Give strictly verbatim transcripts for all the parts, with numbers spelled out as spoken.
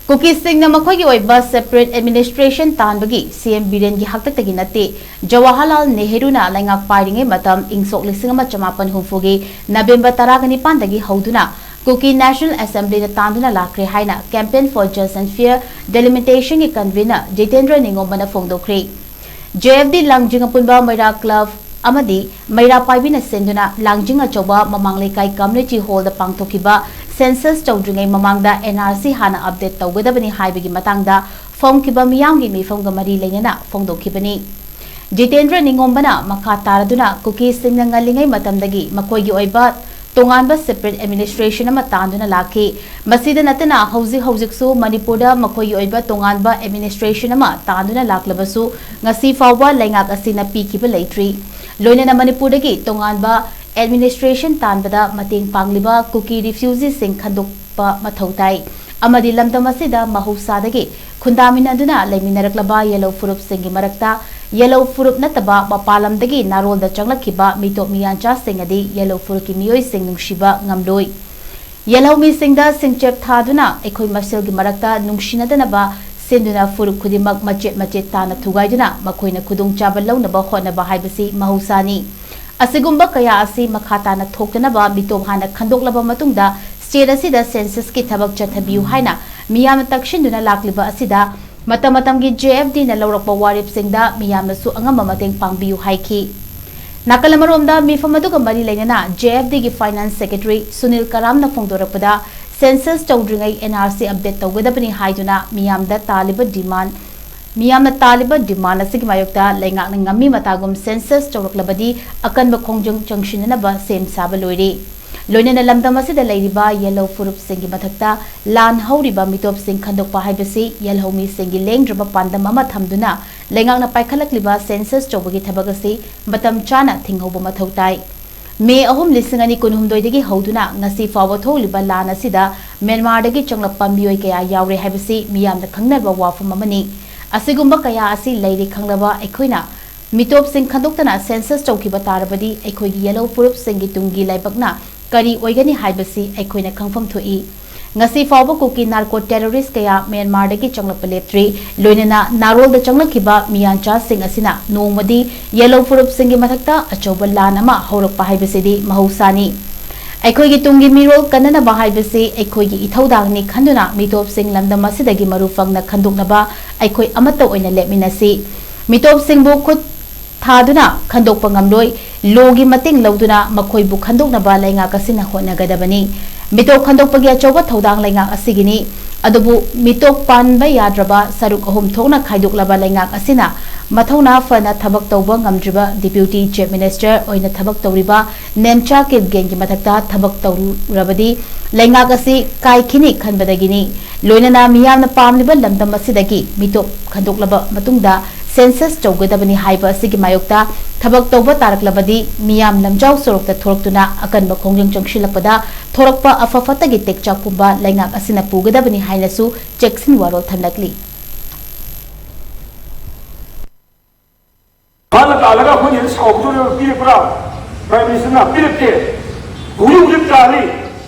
ꯀꯨꯀꯤꯁꯤꯡꯅ ꯃꯈꯣꯏꯒꯤ ꯑꯣꯏꯕ separate administration ꯇꯥꯟꯕꯒꯤ ꯁꯤ ꯑꯦꯝ ꯕꯤꯔꯦꯟꯒꯤ ꯍꯥꯛꯇꯛꯇꯒꯤ ꯅꯠꯇꯦ꯫ ꯖꯋꯥꯍꯔꯂꯥꯜ ꯅꯦꯍꯔꯨꯅ ꯂꯩꯉꯥꯛ ꯄꯥꯏꯔꯤꯉꯩ ꯃꯇꯝ ꯏꯪ ꯁꯣꯛ ꯂꯤꯁꯤꯡ ꯑꯃ ꯆꯃꯥꯄꯟ ꯍꯨꯝꯐꯨꯒꯤ ꯅꯕꯦꯝꯕꯔ ꯇꯔꯥꯒ ꯅꯤꯄꯥꯟꯗꯒꯤ ꯍꯧꯗꯨꯅ ꯀꯨꯀꯤ National Assemblyꯅ ꯇꯥꯟꯗꯨꯅ ꯂꯥꯛꯈ꯭ꯔꯦ ꯍꯥꯏꯅ Campaign for Just and Fair Delimitationꯒꯤ convener ꯖꯤꯇꯦꯟꯗ꯭ꯔ ꯅꯤꯉꯣꯝꯕꯅ ꯐꯣꯡꯗꯣꯛꯈ꯭ꯔꯦ꯫ ꯖꯦ ꯑꯦꯐ ꯗꯤ ꯂꯥꯡꯖꯤꯡ ꯑꯄꯨꯟꯕ ꯃꯩꯔꯥ club ꯑꯃꯗꯤ ꯃꯩꯔꯥ ꯄꯥꯏꯕꯤꯅ ꯁꯤꯟꯗꯨꯅ ꯂꯥꯡꯖꯤꯡ ꯑꯆꯧꯕ ꯃꯃꯥꯡ ꯂꯩꯀꯥꯏ community hallꯗ ꯄꯥꯡꯊꯣꯛꯈꯤꯕ census ꯇꯧꯗ꯭ꯔꯤꯉꯩ ꯃꯃꯥꯡꯗ N R C ꯍꯥꯟꯅ update ꯇꯧꯒꯗꯕꯅꯤ ꯍꯥꯏꯕꯒꯤ ꯃꯇꯥꯡꯗ ꯐꯣꯡꯈꯤꯕ ꯃꯤꯌꯥꯝꯒꯤ ꯃꯤꯐꯝꯒ ꯃꯔꯤ ꯂꯩꯅꯅ ꯐꯣꯡꯗꯣꯛꯈꯤꯕꯅꯤ꯫ ꯖꯤꯇꯦꯟꯗ꯭ꯔ ꯅꯤꯉꯣꯝꯕꯅ ꯃꯈꯥ ꯇꯥꯔꯗꯨꯅ ꯀꯨꯀꯤꯁꯤꯡꯅ ꯉꯜꯂꯤꯉꯩ ꯃꯇꯝꯗꯒꯤ ꯃꯈꯣꯏꯒꯤ ꯑꯣꯏꯕ ꯇꯣꯉꯥꯟꯕ separate administration ꯑꯃ ꯇꯥꯟꯗꯨꯅ ꯂꯥꯛꯈꯤ꯫ ꯃꯁꯤꯗ ꯅꯠꯇꯅ ꯍꯧꯖꯤꯛ ꯍꯧꯖꯤꯛꯁꯨ ꯃꯅꯤꯄꯨꯔꯗ ꯃꯈꯣꯏꯒꯤ ꯑꯣꯏꯕ ꯇꯣꯉꯥꯟꯕ administration ꯑꯃ ꯇꯥꯟꯗꯨꯅ ꯂꯥꯛꯂꯕꯁꯨ ꯉꯁꯤ ꯐꯥꯎꯕ ꯂꯩꯉꯥꯛ ꯑꯁꯤꯅ ꯄꯤꯈꯤꯕ ꯂꯩꯇ꯭ꯔꯤ꯫ ꯂꯣꯏꯅꯅ ꯃꯅꯤꯄꯨꯔꯗꯒꯤ ꯇꯣꯉꯥꯟꯕ administration ꯇꯥꯟꯕꯗ ꯃꯇꯦꯡ ꯄꯥꯡꯂꯤꯕ ꯀꯨꯀꯤ refugeeꯁꯤꯡ ꯈꯟꯗꯣꯛꯄ ꯃꯊꯧ ꯇꯥꯏ ꯑꯃꯗꯤ ꯂꯝꯗꯝ ꯑꯁꯤꯗ ꯃꯍꯧꯁꯥꯗꯒꯤ ꯈꯨꯟꯗꯥꯃꯤꯟꯅꯗꯨꯅ ꯂꯩꯃꯤꯟꯅꯔꯛꯂꯕ ꯌꯦꯜꯍꯧ ꯐꯨꯔꯨꯞꯁꯤꯡꯒꯤ ꯃꯔꯛꯇ ꯌꯦꯜꯍꯧ ꯐꯨꯔꯨꯞ ꯅꯠꯇꯕ ꯃꯄꯥꯟ ꯂꯝꯗꯒꯤ ꯅꯥꯔꯣꯜꯗ ꯆꯪꯂꯛꯈꯤꯕ ꯃꯤꯇꯣꯞ ꯃꯤꯌꯥꯟꯆꯥꯁꯤꯡ ꯑꯗꯤ ꯌꯦꯜꯍꯧ ꯐꯨꯔꯨꯞꯀꯤ ꯃꯤꯑꯣꯏꯁꯤꯡ ꯅꯨꯡꯁꯤꯕ ꯉꯝꯂꯣꯏ꯫ ꯌꯦꯜꯍꯧꯃꯤꯁꯤꯡꯗ ꯁꯤꯡꯆꯦꯞ ꯊꯥꯗꯨꯅ ꯑꯩꯈꯣꯏ ꯃꯁꯦꯜꯒꯤ ꯃꯔꯛꯇ ꯅꯨꯡꯁꯤꯅꯗꯅꯕ ꯁꯤꯟꯗꯨꯅ ꯐꯨꯔꯨꯞ ꯈꯨꯗꯤꯡꯃꯛ ꯃꯆꯦꯠ ꯃꯆꯦꯠ ꯇꯥꯅ ꯊꯨꯒꯥꯏꯗꯨꯅ ꯃꯈꯣꯏꯅ ꯈꯨꯗꯣꯡꯆꯥꯕ ꯂꯧꯅꯕ ꯍꯣꯠꯅꯕ ꯍꯥꯏꯕꯁꯤ ꯃꯍꯧꯁꯥꯅꯤ꯫ ꯑꯁꯤꯒꯨꯝꯕ ꯀꯌꯥ ꯑꯁꯤ ꯃꯈꯥ ꯇꯥꯅ ꯊꯣꯛꯇꯅꯕ ꯃꯤꯇꯣꯞ ꯍꯥꯟꯅ ꯈꯟꯗꯣꯛꯂꯕ ꯃꯇꯨꯡꯗ state ꯑꯁꯤꯗ censusꯀꯤ ꯊꯕꯛ ꯆꯠꯊꯕꯤꯌꯨ ꯍꯥꯏꯅ ꯃꯤꯌꯥꯝꯅ ꯇꯛꯁꯤꯟꯗꯨꯅ ꯂꯥꯛꯂꯤꯕ ꯑꯁꯤꯗ ꯃꯇꯝ ꯃꯇꯝꯒꯤ J F Dꯅ ꯂꯧꯔꯛꯄ ꯋꯥꯔꯦꯞꯁꯤꯡꯗ ꯃꯤꯌꯥꯝꯅꯁꯨ ꯑꯉꯝꯕ ꯃꯇꯦꯡ ꯄꯥꯡꯕꯤꯌꯨ ꯍꯥꯏꯈꯤ꯫ ꯅꯥꯀꯜ ꯑꯃꯔꯣꯝꯗ ꯃꯤꯐꯝ ꯑꯗꯨꯒ ꯃꯔꯤ ꯂꯩꯅꯅ J F Dꯒꯤ finance secretary Sunil ꯀꯔꯥꯝꯅ ꯐꯣꯡꯗꯣꯔꯛꯄꯗ, census ꯇꯧꯗ꯭ꯔꯤꯉꯩ N R C update ꯇꯧꯒꯗꯕꯅꯤ ꯍꯥꯏꯗꯨꯅ ꯃꯤꯌꯥꯝꯗ ꯇꯥꯜꯂꯤꯕ demand, ꯃꯤꯌꯥꯝꯅ ꯇꯥꯜꯂꯤꯕ demand ꯑꯁꯤꯒꯤ ꯃꯥꯌꯣꯛꯇ ꯂꯩꯉꯥꯛꯅ ꯉꯝꯃꯤ ꯃꯇꯥꯒꯨꯝ census ꯇꯧꯔꯛꯂꯕꯗꯤ ꯑꯀꯟꯕ ꯈꯣꯡꯖꯪ ꯆꯪꯁꯤꯟꯅꯅꯕ ꯁꯦꯝ ꯁꯥꯕ ꯂꯣꯏꯔꯦ꯫ ꯂꯣꯏꯅꯅ ꯂꯝꯗꯝ ꯑꯁꯤꯗ ꯂꯩꯔꯤꯕ ꯌꯦꯜꯍꯧ ꯐꯨꯔꯨꯞꯁꯤꯡꯒꯤ ꯃꯊꯛꯇ ꯂꯥꯟ ꯍꯧꯔꯤꯕ ꯃꯤꯇꯣꯞꯁꯤꯡ ꯈꯟꯗꯣꯛꯄ ꯍꯥꯏꯕꯁꯤ ꯌꯦꯜꯍꯧ ꯃꯤꯁꯤꯡꯒꯤ ꯂꯦꯡꯗ꯭ꯔꯕ ꯄꯥꯟꯗꯝ ꯑꯃ ꯊꯝꯗꯨꯅ ꯂꯩꯉꯥꯛꯅ ꯄꯥꯏꯈꯠꯂꯛꯂꯤꯕ census ꯇꯧꯕꯒꯤ ꯊꯕꯛ ꯑꯁꯤ ꯃꯇꯝ ꯆꯥꯅ ꯊꯤꯡꯍꯧꯕ ꯃꯊꯧ ꯇꯥꯏ꯫ ꯃꯦ ꯑꯍꯨꯝ, ꯂꯤꯁꯤꯡ ꯑꯅꯤ ꯀꯨꯟꯍꯨꯝꯗꯣꯏꯗꯒꯤ ꯍꯧꯗꯨꯅ ꯉꯁꯤ ꯐꯥꯎꯕ ꯊꯣꯛꯂꯤꯕ ꯂꯥꯟ ꯑꯁꯤꯗ ꯃ꯭ꯌꯥꯟꯃꯥꯔꯗꯒꯤ ꯆꯪꯂꯛꯄ ꯃꯤꯑꯣꯏ ꯀꯌꯥ ꯌꯥꯎꯔꯦ ꯍꯥꯏꯕꯁꯤ ꯃꯤꯌꯥꯝꯅ ꯈꯪꯅꯕ ꯋꯥꯐꯝ ꯑꯃꯅꯤ꯫ ꯑꯁꯤꯒꯨꯝꯕ ꯀꯌꯥ ꯑꯁꯤ ꯂꯩꯔꯦ ꯈꯪꯂꯕ ꯑꯩꯈꯣꯏꯅ ꯃꯤꯇꯣꯞꯁꯤꯡ ꯈꯟꯗꯣꯛꯇꯅ census ꯇꯧꯈꯤꯕ ꯇꯥꯔꯕꯗꯤ ꯑꯩꯈꯣꯏꯒꯤ ꯌꯦꯜꯍꯧ ꯐꯨꯔꯨꯞꯁꯤꯡꯒꯤ ꯇꯨꯡꯒꯤ ꯂꯥꯏꯕꯛꯅ ꯀꯔꯤ ꯑꯣꯏꯒꯅꯤ ꯍꯥꯏꯕꯁꯤ ꯑꯩꯈꯣꯏꯅ ꯈꯪꯐꯝ ꯊꯣꯛꯏ꯫ ꯉꯁꯤ ꯐꯥꯎꯕ ꯀꯨꯀꯤ ꯅꯥꯔꯀꯣ ꯇꯦꯔꯣꯔꯤꯁ ꯀꯌꯥ ꯃ꯭ꯌꯥꯟꯃꯥꯔꯗꯒꯤ ꯆꯪꯂꯛꯄ ꯂꯦꯞꯇ꯭ꯔꯤ꯫ ꯂꯣꯏꯅꯅ ꯅꯥꯔꯣꯜꯗ ꯆꯪꯂꯛꯈꯤꯕ ꯃꯤꯌꯥꯟꯆꯥꯁꯤꯡ ꯑꯁꯤꯅ ꯅꯣꯡꯃꯗꯤ ꯌꯦꯜꯂꯧ ꯐꯨꯔꯨꯞꯁꯤꯡꯒꯤ ꯃꯊꯛꯇ ꯑꯆꯧꯕ ꯂꯥꯟ ꯑꯃ ꯍꯧꯔꯛꯄ ꯍꯥꯏꯕꯁꯤꯗꯤ ꯃꯍꯧꯁꯥꯅꯤ꯫ ꯑꯩꯈꯣꯏꯒꯤ ꯇꯨꯡꯒꯤ ꯃꯤꯔꯣꯜ ꯀꯟꯅꯅꯕ ꯍꯥꯏꯕꯁꯤ ꯑꯩꯈꯣꯏꯒꯤ ꯏꯊꯧꯗꯥꯡꯅꯤ ꯈꯟꯗꯨꯅ ꯃꯤꯇꯣꯞꯁꯤꯡ ꯂꯝꯗꯝ ꯑꯁꯤꯗꯒꯤ ꯃꯔꯨ ꯐꯪꯅ ꯈꯟꯗꯣꯛꯅꯕ ꯑꯩꯈꯣꯏ ꯑꯃꯠꯇ ꯑꯣꯏꯅ ꯂꯦꯞꯃꯤꯟꯅꯁꯤ꯫ ꯃꯤꯇꯣꯞꯁꯤꯡꯕꯨ ꯈꯨꯠ ꯊꯥꯗꯨꯅ ꯈꯟꯗꯣꯛꯄ ꯉꯝꯂꯣꯏ꯫ ꯂꯣꯒꯤ ꯃꯇꯦꯡ ꯂꯧꯗꯨꯅ ꯃꯈꯣꯏꯕꯨ ꯈꯟꯗꯣꯛꯅꯕ ꯂꯩꯉꯥꯛ ꯑꯁꯤꯅ ꯍꯣꯠꯅꯒꯗꯕꯅꯤ꯫ ꯃꯤꯇꯣꯞ ꯈꯟꯗꯣꯛꯄꯒꯤ ꯑꯆꯧꯕ ꯊꯧꯗꯥꯡ ꯂꯩꯉꯥꯛ ꯑꯁꯤꯒꯤꯅꯤ꯫ ꯑꯗꯨꯕꯨ ꯃꯤꯇꯣꯞ ꯄꯥꯟꯕ ꯌꯥꯗ꯭ꯔꯕ ꯁꯔꯨꯛ ꯑꯍꯨꯝ ꯊꯣꯛꯅ ꯈꯥꯏꯗꯣꯛꯂꯕ ꯂꯩꯉꯥꯛ ꯑꯁꯤꯅ ꯃꯊꯧꯅꯥ ꯐꯅ ꯊꯕꯛ ꯇꯧꯕ ꯉꯝꯗ꯭ꯔꯤꯕ Deputy Chief Minister ꯑꯣꯏꯅ ꯊꯕꯛ ꯇꯧꯔꯤꯕ ꯅꯦꯝꯆꯥ ꯀꯤꯞꯒꯦꯟꯒꯤ ꯃꯊꯛꯇ ꯊꯕꯛ ꯇꯧꯔꯨꯔꯕꯗꯤ ꯂꯩꯉꯥꯛ ꯑꯁꯤ ꯀꯥꯏꯈꯤꯅꯤ ꯈꯟꯕꯗꯒꯤꯅꯤ꯫ ꯂꯣꯏꯅꯅ ꯃꯤꯌꯥꯝꯅ ꯄꯥꯝꯂꯤꯕ ꯂꯝꯗꯝ ꯑꯁꯤꯗꯒꯤ ꯃꯤꯇꯣꯞ ꯈꯟꯗꯣꯛꯂꯕ ꯃꯇꯨꯡꯗ ꯁꯦꯟꯁꯁ ꯇꯧꯒꯗꯕꯅꯤ ꯍꯥꯏꯕ ꯑꯁꯤꯒꯤ ꯃꯥꯌꯣꯛꯇ ꯊꯕꯛ ꯇꯧꯕ ꯇꯥꯔꯛꯂꯕꯗꯤ ꯃꯤꯌꯥꯝ ꯂꯝꯖꯥꯎ ꯁꯣꯔꯣꯛꯇ ꯊꯣꯔꯛꯇꯨꯅ ꯑꯀꯟꯕ ꯈꯣꯡꯖꯪ ꯆꯪꯁꯤꯜꯂꯛꯄꯗ ꯊꯣꯔꯛꯄ ꯑꯐ ꯐꯠꯇꯒꯤ ꯇꯦꯛꯆꯥꯛ ꯄꯨꯝꯕ ꯂꯩꯉꯥꯛ ꯑꯁꯤꯅ ꯄꯨꯒꯗꯕꯅꯤ ꯍꯥꯏꯅꯁꯨ ꯆꯦꯛꯁꯤꯟ ꯋꯥꯔꯣꯜ ꯊꯝꯂꯛꯂꯤ꯫ ꯃꯥꯅ ꯇꯥꯜꯂꯒ ꯑꯩꯈꯣꯏꯅ ꯍꯦꯟꯅ ꯁꯥꯎꯕꯗꯨꯅ ꯄꯤꯔꯛꯄ꯭ꯔꯥ? ꯄ꯭ꯔꯥꯏꯝ ꯃꯤꯅꯤꯁꯇꯔꯅ ꯄꯤꯔꯛꯇꯦ꯫ ꯍꯧꯖꯤꯛ ꯍꯧꯖꯤꯛ ꯇꯥꯜꯂꯤ꯫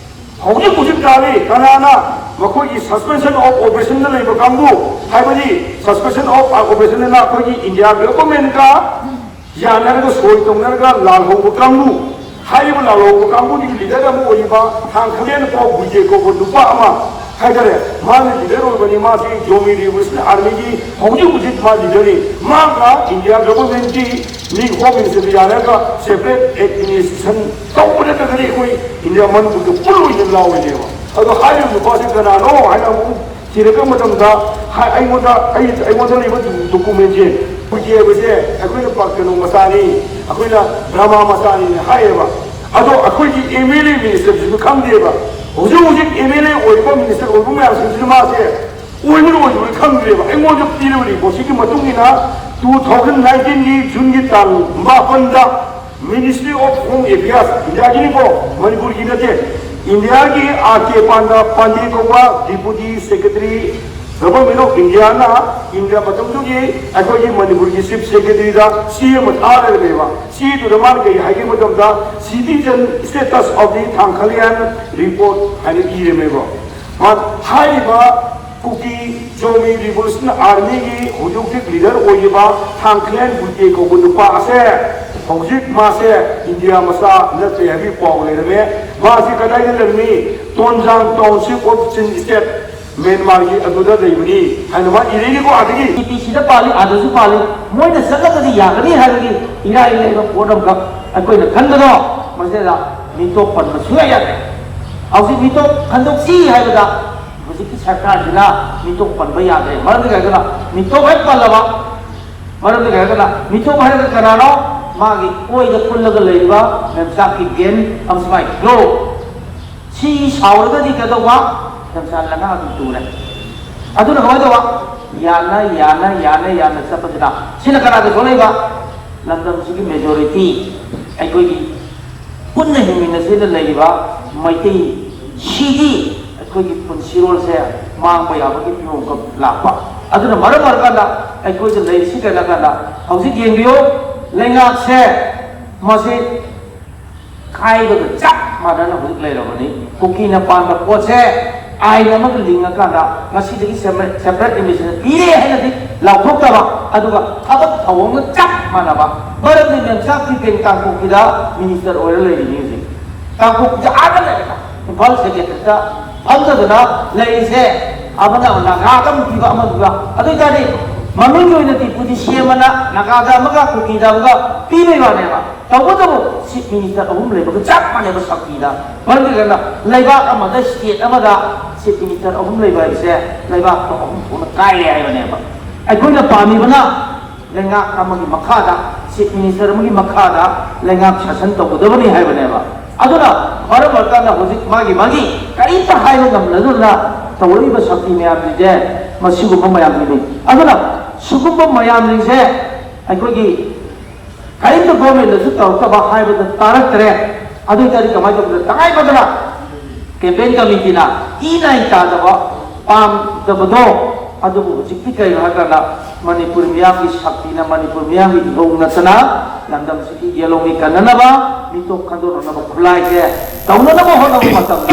ꯍꯧꯖꯤꯛ ꯍꯧꯖꯤꯛ ꯇꯥꯜꯂꯤ꯫ ꯀꯅꯥꯅ ꯃꯈꯣꯏꯒꯤ suspension of operationꯗ ꯂꯩꯕ ꯀꯥꯡꯕꯨ, ꯍꯥꯏꯕꯗꯤ suspension of operationꯗꯅ ꯑꯩꯈꯣꯏꯒꯤ ꯏꯟꯗꯤꯌꯥ ꯒꯚꯔꯟꯃꯦꯟꯠꯀ ꯌꯥꯅꯔꯒ ꯁꯣꯏ ꯇꯧꯅꯔꯒ ꯂꯥꯜꯍꯧꯕ ꯀꯥꯡꯕꯨ, ꯍꯥꯏꯔꯤꯕ ꯂꯥꯜꯍꯧꯕ ꯀꯥꯡꯕꯨꯗꯨꯒꯤ ꯂꯤꯗꯔ ꯑꯃ ꯑꯣꯏꯔꯤꯕ ꯊꯥꯡꯈꯂꯦꯟ ꯄꯥꯎ ꯕꯨꯏꯖꯦ ꯀꯧꯕ ꯅꯨꯄꯥ ꯑꯃ ꯍꯥꯏꯇꯥꯔꯦ, ꯃꯥꯅ ꯂꯤꯗꯔ ꯑꯣꯏꯕꯅꯤ꯫ ꯃꯥꯁꯤ ꯖꯣꯃꯤ ꯔꯤꯚꯣꯂꯨꯁꯅꯔꯤ ꯑꯥꯔꯃꯤꯒꯤ ꯍꯧꯖꯤꯛ ꯍꯧꯖꯤꯛ ꯃꯥ ꯂꯤꯗꯔꯅꯤ꯫ ꯃꯥꯒ ꯏꯟꯗꯤꯌꯥ ꯒꯚꯔꯟꯃꯦꯟꯠꯀꯤ ꯃꯤ ꯍꯣꯝ ꯃꯤꯅꯤꯁꯇꯔꯒ ꯌꯥꯅꯔꯒ separate administration ꯇꯧꯕ ꯅꯠꯇ꯭ꯔꯒꯗꯤ ꯑꯩꯈꯣꯏ ꯏꯟꯗꯤꯌꯥ ꯃꯅꯤꯄꯨꯔꯗ ꯄꯨꯜꯂꯣꯏꯅ ꯂꯥꯎꯔꯤꯅꯦꯕ꯫ ꯑꯗꯣ ꯍꯥꯏꯔꯤꯕ ꯅꯨꯄꯥꯁꯤ ꯀꯅꯥꯅꯣ ꯍꯥꯏꯅ ꯑꯃꯨꯛ ꯊꯤꯔꯛꯄ ꯃꯇꯝꯗ ꯍꯥꯏ-, ꯑꯩꯉꯣꯟꯗ, ꯑꯩ, ꯑꯩꯉꯣꯟꯗ ꯂꯩꯕ ꯗꯣꯀꯨꯃꯦꯟꯁꯦ, ꯍꯨꯏꯖꯦ ꯍꯥꯏꯕꯁꯦ ꯑꯩꯈꯣꯏꯅ ꯄꯥꯛ-, ꯀꯩꯅꯣ ꯃꯆꯥꯅꯤ, ꯑꯩꯈꯣꯏꯅ ꯗ꯭ꯔꯃꯥ ꯃꯆꯥꯅꯤꯅ ꯍꯥꯏꯌꯦꯕ꯫ ꯑꯗꯣ ꯑꯩꯈꯣꯏꯒꯤ ꯑꯦꯝ ꯑꯦꯜ ꯑꯦ ꯃꯤꯅꯤꯁꯇꯔꯁꯤꯁꯨ ꯈꯪꯗꯦꯕ꯫ ꯍꯧꯖꯤꯛ ꯍꯧꯖꯤꯛ ꯑꯦꯝ ꯑꯦꯜ ꯑꯦ ꯑꯣꯏꯔꯤꯕ ꯃꯤꯅꯤꯁꯇꯔ ꯑꯣꯏꯕ ꯃꯌꯥꯝꯁꯤꯡꯁꯤꯅ ꯃꯥꯁꯦ ꯑꯣꯏꯕ꯭ꯔꯥ ꯑꯣꯏꯗꯕ꯭ꯔꯥ ꯈꯪꯗ꯭ꯔꯦꯕ꯫ ꯑꯩꯉꯣꯟꯗ ꯄꯤꯔꯤꯕ ꯔꯤꯄꯣꯔꯠꯁꯤꯒꯤ ꯃꯇꯨꯡ ꯏꯟꯅ two thousand nineteenꯒꯤ Juneꯒꯤ ꯇꯥꯡ ꯃꯥꯄꯟꯗ Ministry of Home Affairs, ꯏꯟꯗꯤꯌꯥꯒꯤꯅꯤꯀꯣ, ꯃꯅꯤꯄꯨꯔꯒꯤ ꯅꯠꯇꯦ, ꯏꯟꯗꯤꯌꯥꯒꯤ ꯑꯥꯔ ꯀꯦ ꯄꯥꯟꯗ ꯄꯥꯟꯗꯦ ꯀꯧꯕ Deputy Secretary, Government of Indiaꯅ ꯏꯟꯗꯤꯌꯥ ꯃꯇꯝꯗꯨꯒꯤ ꯑꯩꯈꯣꯏꯒꯤ ꯃꯅꯤꯄꯨꯔꯒꯤ Chief Secretaryꯗ ꯆꯦ ꯑꯃ ꯊꯥꯔꯒꯅꯦꯕ꯫ ꯆꯦꯗꯨꯗ ꯃꯥꯅ ꯀꯔꯤ ꯍꯥꯏꯒꯦ ꯃꯇꯝꯗ, Citizen Status of the Thangkhalian Report ꯍꯥꯏꯅ ꯏꯔꯝꯃꯦꯕ꯫ ꯍꯥꯏꯔꯤꯕ ꯀꯨꯀꯤ ꯖꯣꯃꯤ ꯔꯤꯚꯣꯂꯨꯁꯟ ꯑꯥꯔꯃꯤꯒꯤ ꯍꯧꯖꯤꯛ ꯍꯧꯖꯤꯛ ꯂꯤꯗꯔ ꯑꯣꯏꯔꯤꯕ ꯊꯥꯡꯈ꯭ꯂꯦꯟ ꯕꯨꯇꯦ ꯀꯧꯕ ꯅꯨꯄꯥ ꯑꯁꯦ ꯍꯧꯖꯤꯛ ꯃꯥꯁꯦ ꯏꯟꯗꯤꯌꯥ ꯃꯆꯥ ꯅꯠꯇ꯭ꯔꯦ ꯍꯥꯏꯕꯒꯤ ꯄꯥꯎ ꯂꯩꯔꯝꯃꯦ꯫ ꯃꯥꯁꯤ ꯀꯗꯥꯏꯗ ꯂꯩꯔꯝꯃꯤ? ꯇꯣꯟꯖꯥꯡ ꯇꯥꯎꯟꯁꯤꯞ ꯑꯣꯐ ꯆꯤꯟ ꯁ꯭ꯇꯦꯠ, ꯃ꯭ꯌꯥꯟꯃꯥꯔꯒꯤ ꯑꯗꯨꯗ ꯂꯩꯕꯅꯤ ꯍꯥꯏꯅ ꯃꯥ ꯏꯔꯩꯅꯤꯀꯣ꯫ ꯑꯗꯒꯤ ꯁꯤꯗ ꯄꯥꯜꯂꯤ, ꯑꯥꯗꯁꯨ ꯄꯥꯜꯂꯤ, ꯃꯣꯏꯅ ꯆꯠꯂꯒꯗꯤ ꯌꯥꯒꯅꯤ ꯍꯥꯏꯕꯒꯤ ꯏꯔꯥꯏ ꯂꯩꯕ ꯄꯣꯠ ꯑꯃꯈꯛ ꯑꯩꯈꯣꯏꯅ ꯈꯟꯕꯗꯣ ꯃꯁꯤꯗ ꯃꯤꯇꯣꯞ ꯄꯟꯕ ꯁꯨꯡꯌꯥ ꯌꯥꯗꯦ꯫ ꯍꯧꯖꯤꯛ ꯃꯤꯇꯣꯞ ꯈꯟꯗꯣꯛꯁꯤ ꯍꯥꯏꯕꯗ ꯍꯧꯖꯤꯛꯀꯤ ꯁꯔꯀꯥꯔꯁꯤꯅ ꯃꯤꯇꯣꯞ ꯄꯟꯕ ꯌꯥꯗ꯭ꯔꯦ꯫ ꯃꯔꯝꯗꯤ ꯀꯩꯒꯤꯅꯣ? ꯃꯤꯇꯣꯞ ꯍꯦꯛ ꯄꯜꯂꯕ, ꯃꯔꯝꯗꯤ ꯀꯩꯒꯤꯅꯣ? ꯃꯤꯇꯣꯞ ꯍꯥꯏꯔꯒ ꯀꯅꯥꯅꯣ? ꯃꯥꯒꯤ ꯑꯣꯏꯗ ꯄꯨꯜꯂꯒ ꯂꯩꯔꯤꯕ ꯃꯦꯝꯆꯥꯛꯀꯤ ꯒꯦꯟ ꯑꯃꯁꯨꯡ ꯃꯥꯒꯤ ꯒ꯭ꯔꯣ꯫ ꯁꯤ ꯁꯥꯎꯔꯒꯗꯤ ꯀꯩꯗꯧꯕ? ꯃꯦꯝꯆꯥꯛ ꯂꯉꯥ ꯑꯗꯨꯝ ꯇꯨꯔꯦ꯫ ꯑꯗꯨꯅ ꯀꯃꯥꯏꯅ ꯇꯧꯕ? ꯌꯥꯅ ꯌꯥꯅ ꯌꯥꯅ ꯌꯥꯅ ꯆꯠꯄꯁꯤꯅ ꯁꯤꯅ ꯀꯅꯥꯗ ꯁꯣꯛꯂꯛꯏꯕ? ꯂꯝꯗꯝꯁꯤꯒꯤ ꯃꯦꯖꯣꯔꯤꯇꯤ, ꯑꯩꯈꯣꯏꯒꯤ ꯄꯨꯟꯅ ꯍꯤꯡꯃꯤꯟꯅꯁꯦꯅ ꯂꯩꯔꯤꯕ ꯃꯩꯇꯩ ꯁꯤꯒꯤ ꯑꯩꯈꯣꯏꯒꯤ ꯄꯨꯟꯁꯤꯔꯣꯜꯁꯦ ꯃꯥꯡꯕ ꯌꯥꯕꯒꯤ ꯐꯤꯕꯝ ꯑꯃ ꯂꯥꯛꯄ꯫ ꯑꯗꯨꯅ ꯃꯔꯝ ꯑꯣꯏꯔꯀꯥꯟꯗ ꯑꯩꯈꯣꯏꯗ ꯂꯩꯔꯤꯁꯤ ꯀꯩꯅꯣ ꯀꯥꯟꯗ ꯍꯧꯖꯤꯛ ꯌꯦꯡꯕꯤꯌꯨ, ꯂꯩꯉꯥꯛꯁꯦ ꯃꯁꯤ ꯀꯥꯏꯕꯒ ꯆꯞ ꯃꯥꯟꯅꯅ ꯍꯧꯖꯤꯛ ꯂꯩꯔꯕꯅꯤ꯫ ꯀꯨꯀꯤꯅ ꯄꯥꯟꯕ ꯄꯣꯠꯁꯦ ꯑꯥꯏꯟ ꯑꯃꯒ ꯂꯤꯡꯉꯀꯥꯟꯗ ꯉꯁꯤꯗꯒꯤ ꯁꯦꯄꯔꯦꯠ ꯑꯦꯗꯃꯤꯅꯤꯁꯇ꯭ꯔꯦꯁꯟ ꯄꯤꯔꯦ ꯍꯥꯏꯅꯗꯤ ꯂꯥꯎꯊꯣꯛꯇꯕ, ꯑꯗꯨꯒ ꯊꯕꯛ ꯊꯧꯑꯣꯡꯒ ꯆꯞ ꯃꯥꯟꯅꯕ꯫ ꯃꯔꯝꯗꯤ ꯃꯦꯝꯆꯥꯛ ꯇꯤꯄꯦꯟ ꯀꯥꯡꯄꯣꯛꯄꯤꯗ ꯃꯤꯅꯤꯁꯇꯔ ꯑꯣꯏꯔ ꯂꯩꯔꯤꯅꯤ ꯍꯧꯖꯤꯛ꯫ ꯀꯥꯡꯄꯣꯛꯄꯤꯗ ꯑꯥꯗ ꯂꯩꯔꯒ ꯏꯝꯐꯥꯜ ꯁꯦꯀ꯭ꯔꯦꯇꯔꯤꯌꯦꯠꯇ ꯐꯝꯗꯗꯅ ꯂꯩꯔꯤꯁꯦ꯫ ꯑꯃꯅ ꯅꯥꯒꯥꯗ ꯑꯃꯨꯛ ꯄꯤꯕ, ꯑꯃ ꯄꯤꯕ꯫ ꯑꯗꯨ ꯑꯣꯏꯇꯥꯔꯗꯤ ꯃꯃꯤꯡꯒꯤ ꯑꯣꯏꯅꯗꯤ ꯄꯨꯗꯤ ꯁꯤ ꯑꯦꯝ ꯑꯃꯅ ꯅꯥꯒꯥꯗ ꯑꯃꯒ ꯀꯨꯀꯤꯗ ꯑꯃꯒ ꯄꯤꯕꯩ ꯋꯥꯅꯦꯕ꯫ ꯇꯧꯕꯇꯕꯨ ꯆꯤꯐ ꯃꯤꯅꯤꯁꯇꯔ ꯑꯍꯨꯝ ꯂꯩꯕꯒ ꯆꯞ ꯃꯥꯟꯅꯩꯕ ꯁꯛꯇꯤꯗ꯫ ꯃꯔꯝꯗꯤ ꯀꯩꯅꯣ? ꯂꯩꯕꯥꯛ ꯑꯃꯗ, ꯁ꯭ꯇꯦꯠ ꯑꯃꯗ ꯆꯤꯐ ꯃꯤꯅꯤꯁꯇꯔ ꯑꯍꯨꯝ ꯂꯩꯕ ꯍꯥꯏꯁꯦ ꯂꯩꯕꯥꯛꯇꯣ ꯑꯍꯨꯝ ꯊꯣꯛꯅ ꯀꯥꯏꯔꯦ ꯍꯥꯏꯕꯅꯦꯕ꯫ ꯑꯩꯈꯣꯏꯅ ꯄꯥꯝꯃꯤꯕꯅ ꯂꯩꯉꯥꯛ ꯑꯃꯒꯤ ꯃꯈꯥꯗ, ꯆꯤꯐ ꯃꯤꯅꯤꯁꯇꯔ ꯑꯃꯒꯤ ꯃꯈꯥꯗ ꯂꯩꯉꯥꯛ ꯁꯥꯁꯟ ꯇꯧꯒꯗꯕꯅꯤ ꯍꯥꯏꯕꯅꯦꯕ꯫ ꯑꯗꯨꯅ ꯃꯔꯝ ꯑꯣꯏꯔꯀꯥꯟꯗ ꯍꯧꯖꯤꯛ ꯃꯥꯒꯤ ꯃꯥꯒꯤ ꯀꯔꯤꯝꯇ ꯍꯥꯏꯕ ꯉꯝꯅꯗꯅ ꯇꯧꯔꯛꯏꯕ ꯁꯛꯇꯤ ꯃꯌꯥꯝꯁꯤꯡꯁꯦ ꯃꯁꯤꯒꯨꯝꯕ ꯃꯌꯥꯝꯁꯤꯅꯤ꯫ ꯑꯗꯨꯅ ꯁꯤꯒꯨꯝꯕ ꯃꯌꯥꯝꯁꯤꯡꯁꯦ ꯑꯩꯈꯣꯏꯒꯤ ꯀꯔꯤꯝꯇ ꯒꯣꯔꯃꯦꯟꯗꯁꯨ ꯇꯧꯔꯛꯇꯕ ꯍꯥꯏꯕꯗ ꯇꯥꯔꯛꯇ꯭ꯔꯦ꯫ ꯑꯗꯨ ꯑꯣꯏꯇꯥꯔꯗꯤ ꯀꯃꯥꯏꯅ ꯇꯧꯕꯅꯣ? ꯇꯉꯥꯏ ꯐꯗꯅ ꯀꯦꯝꯄꯦꯟ ꯀꯃꯤꯇꯤꯅ ꯏ ꯅꯥꯏ ꯇꯥꯗꯕ, ꯄꯥꯝꯗꯕꯗꯣ, ꯑꯗꯨꯕꯨ ꯍꯧꯖꯤꯛꯇꯤ ꯀꯩꯅꯣ ꯍꯥꯏꯔꯀꯥꯟꯗ ꯃꯅꯤꯄꯨꯔ ꯃꯤꯌꯥꯝꯒꯤ ꯁꯛꯇꯤꯅ ꯃꯅꯤꯄꯨꯔ ꯃꯤꯌꯥꯝꯒꯤ ꯏꯍꯧ ꯅꯠꯇꯅ ꯂꯝꯗꯝꯁꯤꯒꯤ ꯌꯦꯜꯍꯧꯃꯤ ꯀꯟꯅꯅꯕ, ꯃꯤꯇꯣꯞ ꯈꯟꯗꯣꯛꯅꯅꯕ ꯈꯨꯠꯂꯥꯏꯁꯦ ꯇꯧꯅꯅꯕ ꯍꯣꯠꯅꯕ ꯃꯇꯝꯗ